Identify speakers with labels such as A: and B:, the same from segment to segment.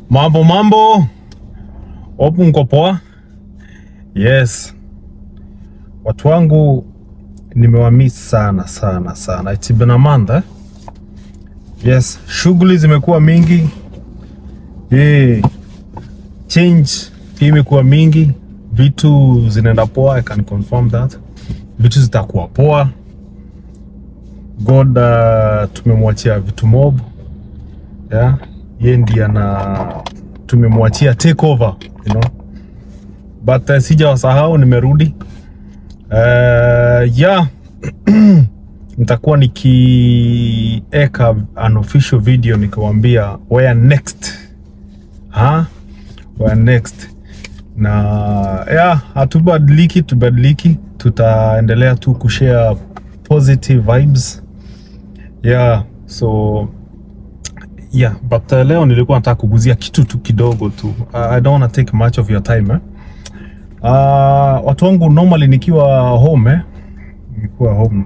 A: Mambo mambo, hope mko poa. Yes, watu wangu nimewamiss sana sana sana. It's been a month, eh? Yes, shughuli zimekuwa mingi. Yeah. Change pia imekuwa mingi, vitu zinaenda poa, I can confirm that. Vitu zitakuwa poa. God tumemwachia vitu mob. Yeah, yeye ndiye ana tumemwachia take over. But sijawasahau, nimerudi. Yeah. Nitakuwa nikieka an official video nikiwaambia where next. Ha? Where next? Na yeah, hatubadiliki, tubadiliki, tutaendelea tu kushare positive vibes. Yeah, so yeah, but leo nilikuwa nataka kuguzia kitu tu kidogo tu. I don't wanna take much of your time, eh? Watu wangu, normally nikiwa home, eh? Nikiwa home,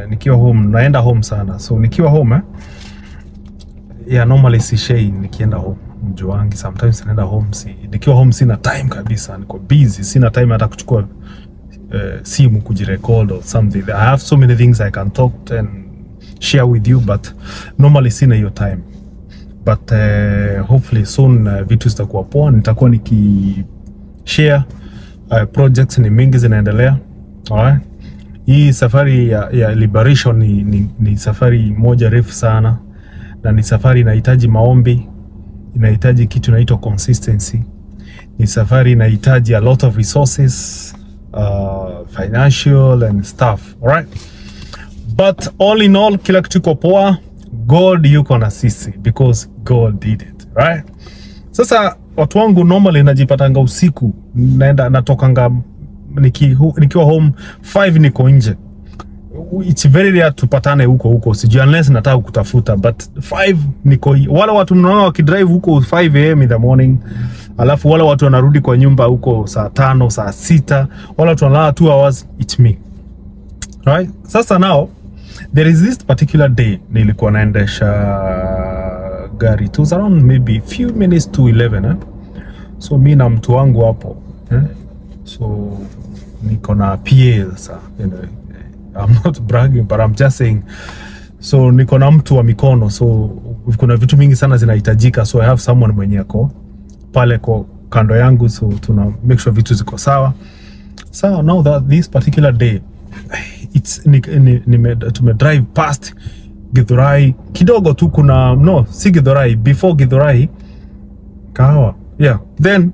A: nikiwa home naenda home sana. So nikiwa home, eh? Yeah, normally sishare nikienda home. Mjuangi sometimes naenda home, si nikiwa home sina time kabisa, niko busy, sina time hata kuchukua simu kujirecord or something. I have so many things I can talk and share with you, but normally sina hiyo time. But hopefully soon vitu zitakuwa poa, nitakuwa niki share projects ni mingi zinaendelea. Alright. Hii safari ya liberation ni safari moja refu sana na ni safari inahitaji maombi, inahitaji kitu inaitwa consistency. Ni safari inahitaji a lot of resources, financial and stuff. Alright. But all in all, kila kitu iko poa. God yuko na sisi because God did it, right? Sasa watu wangu, normally najipatanga usiku naenda natokanga nikiwa home 5 niko nje. It's very rare tupatane huko huko, sijui, unless nataka kutafuta, but 5 niko. Wale watu mnaona wakidrive huko 5 a.m. in the morning, alafu wale watu wanarudi kwa nyumba huko saa 5, saa 6, wale watu wanalala 2 hours, it's me, right? Sasa now there is this particular day nilikuwa naendesha gari. It was around maybe few minutes to 11, eh? So mi na mtu wangu hapo, eh? So niko na PA sasa, I'm not bragging, but I'm just saying, so niko na mtu wa mikono, so kuna vitu mingi sana zinahitajika, so I have someone mwenye ako pale kwa kando yangu, so tuna make sure vitu ziko sawa. So now that this particular day it's tume drive past Githurai kidogo tu, kuna, no, si Githurai, before Githurai, Kahawa, yeah, then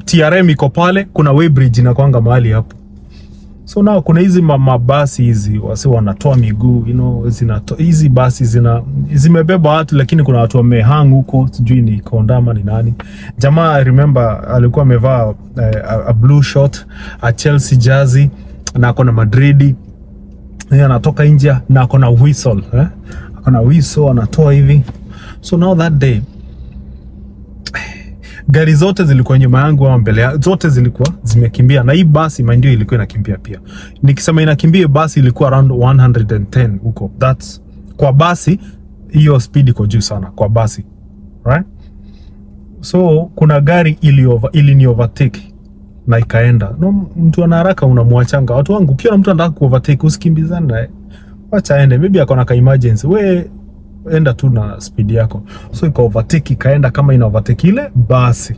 A: TRM iko pale, kuna weighbridge inakwanga mahali hapo. So now kuna hizi mabasi hizi wasi wanatoa miguu, hizi basi zimebeba watu, lakini kuna watu wamehang huko, sijui ni kondama ni nani. Jamaa, I remember alikuwa amevaa a blue short, a Chelsea jersey na ako na Madrid. Yeye anatoka nje na ako na whistle, eh? Ako na whistle anatoa hivi. So now that day gari zote zilikuwa nyuma yangu ama mbele yangu, zote zilikuwa zimekimbia, na hii basi, mind you, ilikuwa inakimbia pia. Nikisema inakimbia, basi ilikuwa around 110 huko. That's kwa basi, hiyo speed iko juu sana kwa basi, right? So kuna gari ili overtake na ikaenda. No, mtu ana haraka unamwachanga. Watu wangu, ukiona mtu anataka ku overtake usikimbizane naye, wacha aende, maybe ako na ka emergency. We enda tu na speed yako. So ika overtake, ikaenda kama ina overtake ile basi.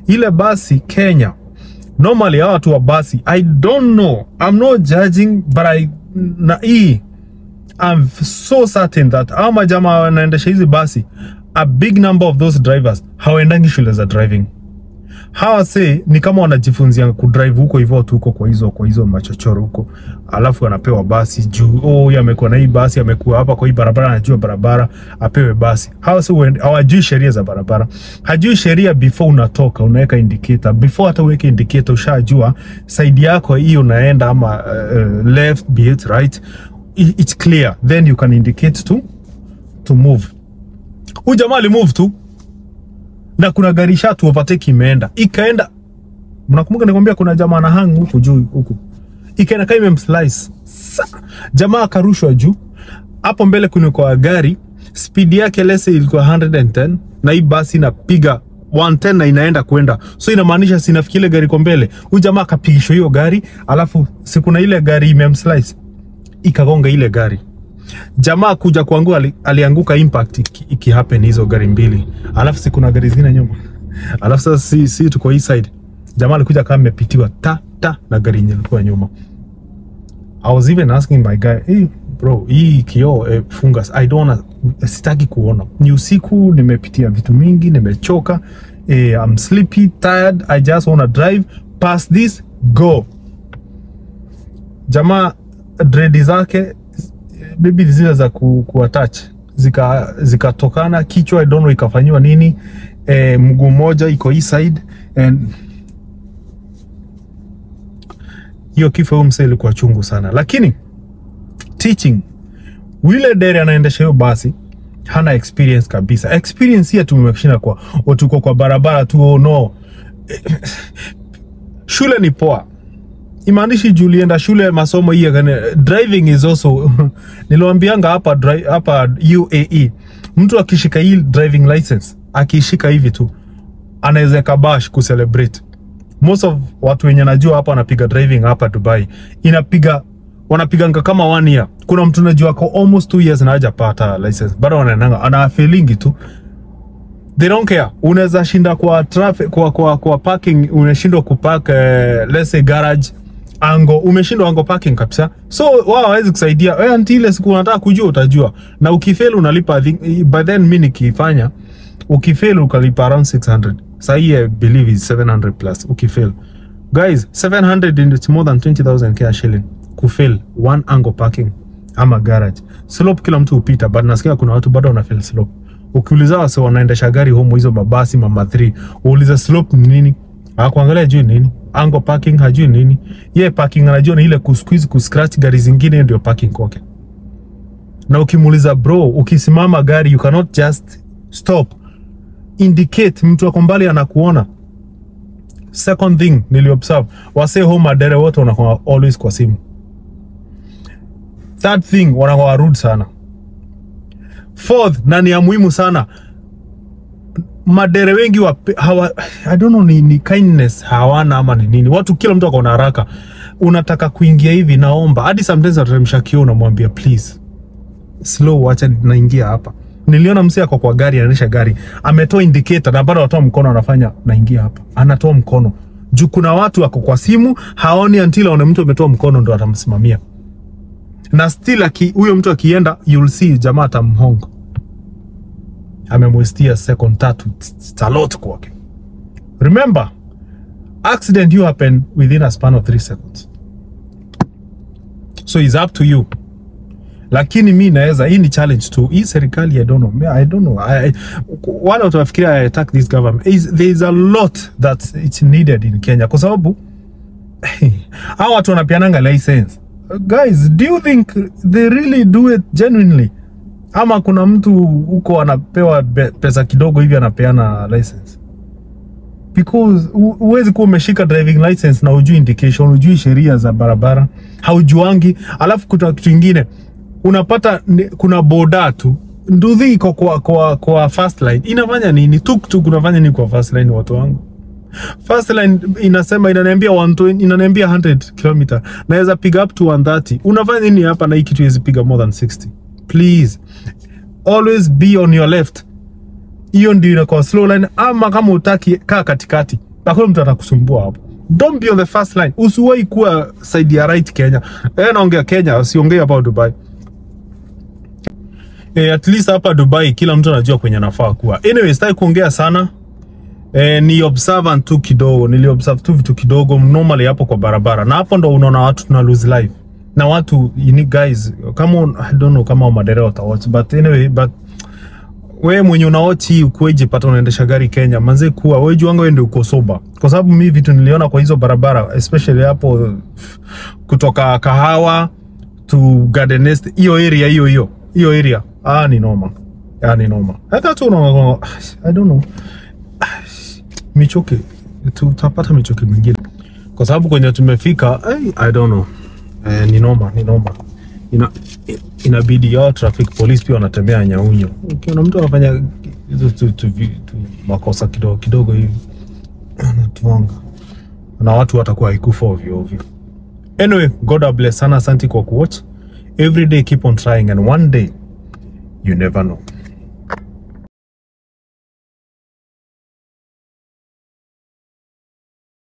A: Ile basi Kenya, normally hawa watu wa basi, I don't know, I'm not judging, but I na hii I'm so certain that hawa majamaa wanaendesha hizi basi, a big number of those drivers hawaendangi shule za driving. Hawa say ni kama wanajifunzia kudrive huko hivyo tu huko kwa hizo machochoro huko, alafu anapewa basi juu, oh, huyu amekuwa na hii basi, amekuwa hapa kwa hii barabara, anajua barabara, apewe basi. Hawa si hawajui sheria za barabara, hajui sheria. Before unatoka unaweka indicator, before hata uweke indicator ushajua side yako hii unaenda ama left, be it right, it's clear, then you can indicate to move. Huyu jamaa alimove tu na kuna gari shatu overtake imeenda ikaenda. Mnakumbuka nikwambia kuna jamaa na hang huku juu huku, ikaenda kama imemslice. Jamaa akarushwa juu. Hapo mbele kulikuwa gari, speed yake lese ilikuwa 110. na hii basi inapiga 110 na inaenda kwenda, so inamaanisha sinafikia ile gari kwa mbele. Huyu jamaa akapigishwa hiyo gari, alafu sikuna ile gari imemslice ikagonga ile gari. Jamaa kuja kuangua alianguka, impact iki happen hizo gari mbili, alafu si kuna gari zingine nyuma, alafu sasa si tuko hii side, jamaa alikuja kama amepitiwa ta ta na gari yenye ilikuwa nyuma. I was even asking my guy, "Hey bro, hii kioo funga, I don't wanna, sitaki kuona. Ni usiku, nimepitia vitu mingi, nimechoka, I'm sleepy, tired, I just wanna drive past this, go." Jamaa dread zake maybe zile za ku attach zikatokana kichwa, I don't know ikafanyiwa nini, mguu moja iko hii side and hiyo kifo huyu msee ilikuwa chungu sana, lakini teaching yule dere anaendesha hiyo basi hana experience kabisa. Experience hii tumeshinda kwa tuko kwa barabara tu, oh no. Shule ni poa, imaanishi juu ulienda shule masomo hii driving is also niliwaambianga hapa hapa UAE, mtu akishika hii driving license, akishika hivi tu anaweza kabash ku celebrate. Most of watu wenye najua hapa wanapiga driving hapa Dubai inapiga wanapiganga kama one year. Kuna mtu najua kwa almost 2 years na hajapata license, bado wanaendanga ana feeling tu, they don't care. Unaweza shinda kwa traffic, kwa parking, unashindwa kupark, let's say garage angle, umeshindwa angle parking kabisa, so wao hawezi kusaidia wewe until ile siku unataka kujua utajua, na ukifail unalipa. I think, by then mimi nikifanya, ukifail ukalipa around 600. Sahi I believe is 700 plus ukifail. Guys, 700 and it's more than 20,000 Kenya shilling kufail one angle parking ama garage. Slope kila mtu hupita, but nasikia kuna watu bado wana fail slope. Ukiuliza wase wanaendesha gari home, hizo mabasi mama 3, uuliza slope ni nini, hakuangalia juu nini, angle parking hajui nini. Ye parking anajua ni ile kusqueeze, kuscratch gari zingine, ndio parking kwake. Na ukimuuliza, "Bro, ukisimama gari you cannot just stop, indicate, mtu ako mbali anakuona." Second thing niliobserve, wase home madere wote wanakuwa always kwa simu. Third thing, wanakuwa rude sana. Fourth, na ni ya muhimu sana, madere wengi wa, hawa, I don't know ni kindness hawana ama ni nini. Watu kila mtu akona haraka, unataka kuingia hivi, naomba hadi sometimes ateremsha kioo, unamwambia, "Please slow, wacha naingia hapa." Niliona msee ako kwa gari, anaendesha gari, ametoa indicator na bado anatoa mkono, anafanya naingia hapa, anatoa mkono juu kuna watu wako kwa simu, haoni until aone mtu ametoa mkono ndo atamsimamia. Na still huyo mtu akienda, you'll see jamaa atamhonga, amemwastia second tatu. It's a lot kwake. Remember, accident you happen within a span of 3 seconds, so it's up to you. Lakini mi naweza, hii ni challenge tu hii serikali. I don't know. I don't know. Wale watu wafikiria I attack this government there is a lot that it's needed in Kenya, kwa sababu hawa watu wanapeananga license, guys, do you think they really do it genuinely, ama kuna mtu huko anapewa pesa kidogo hivi anapeana license? Because huwezi kuwa umeshika driving license na hujui indication, hujui sheria za barabara, haujuangi. Alafu kuna kitu ingine unapata kuna boda tu, nduthi iko kwa first line, inafanya nini? Tuktuk unafanya nini kwa first line? Watu wangu, first line inasema, inaniambia 120, inaniambia 100 km, naweza piga up to 130. Unafanya nini hapa na hii kitu iwezi piga more than 60? Please always be on your left, hiyo ndio inakuwa slow line, ama kama utaki kaa katikati, hakuna mtu atakusumbua hapo. Don't be on the first line. Usiwahi kuwa side ya right Kenya. Naongea Kenya, usiongee about Dubai. At least hapa Dubai kila mtu anajua kwenye anafaa kuwa. Anyway, sitaki kuongea sana. Ni observant tu kidogo, nili observe tu vitu kidogo normally hapo kwa barabara. Na hapo ndo unaona watu tuna lose life. Na watu, you need guys, kama I don't know kama madereva watawatch, but anyway, but wewe mwenye unawatch hii, ukueje pata unaendesha gari Kenya, manze kuwa wewe juanga wewe ndio uko sober, kwa sababu mimi vitu niliona kwa hizo barabara, especially hapo kutoka Kahawa to Garden Estate, hiyo area, hiyo area, ah, ni noma, ah, ni noma. Hata tu unaona, I don't know, michoke, tutapata michoke mingine kwa sababu kwenye tumefika, I don't know, ni noma, ni noma. Inabidi yao traffic police pia wanatembea nyaunyo. Ukiona mtu anafanya Hizo tu makosa kidogo kidogo hivi natuanga na watu watakuwa haikufa ovyo ovyo. Anyway, God bless sana, asante kwa kuwatch. Every day keep on trying and one day you never know.